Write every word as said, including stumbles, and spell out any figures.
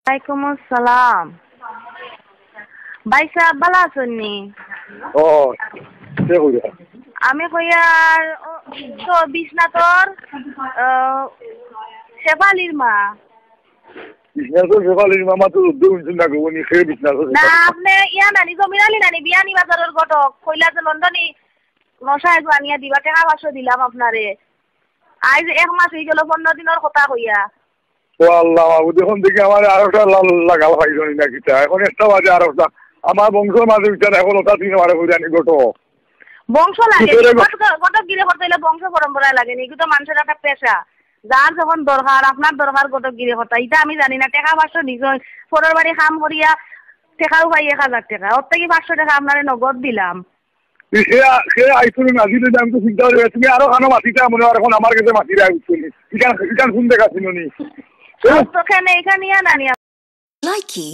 ওয়ালাইকুম আসসালাম। ভাই সাহেব, ভালা আছইন নি? ও, কে কইরা? আমি কইয়ার, ও, তো বিশ্বনাথর, আহ, শেফালির মা। বিশ্বনাথর শেফালির মা তো যুদ্ধ হইছে না গো, উনি খেয়ে বিশ্বনাথর না, শেফালির মা। আপনে ইয়া নানি, জমির আলী নানি, বিয়ানীবাজারর ঘটক, কইলা যে লন্ডনি নশা এগু আনিয়া দিবা, টেকা পাঁচশো দিলাম আপনারে। আইজ এক মাস অইগেল, পনরো দিনর কথা কইয়া। ও আল্লাহ মাবুদ, অখন দেখি আমার আরোটা লাল লাগাল পাইছনি না কিতা? অখন একটা বাজে আরোটা। আমার বংশর মাঝে বিচার অখন ওটা দিন আমার বুঝানি ঘটক। বংশ লাগে নি? ঘটক, ঘটক গিরে করতে অইলে বংশ পরম্পরায় লাগে নি? এগু তো মানষর একটা পেশা। যার যখন দরকার, আপনার দরকার ঘটক গিরে কথা, ইটা আমি জানি না। টেকা পাঁচশো নিজে পরর বাড়ি কাম করিয়া টেকাও পাই এক হাজার টেকা, ওর থাকি পাঁচশো টেকা আপনারে নগদ দিলাম। সে, সে আইছনি না, দিলে আমি তো চিন্তা করি, তুমি আরো কানো মাতিতা মনে অয়, অখন আমার গেছে মাতিরায়, বুঝছো নি? ইখান, ইখান ফোন দেখা ছিল নি। তো কেনে ইখান ইয়া নানি। Likey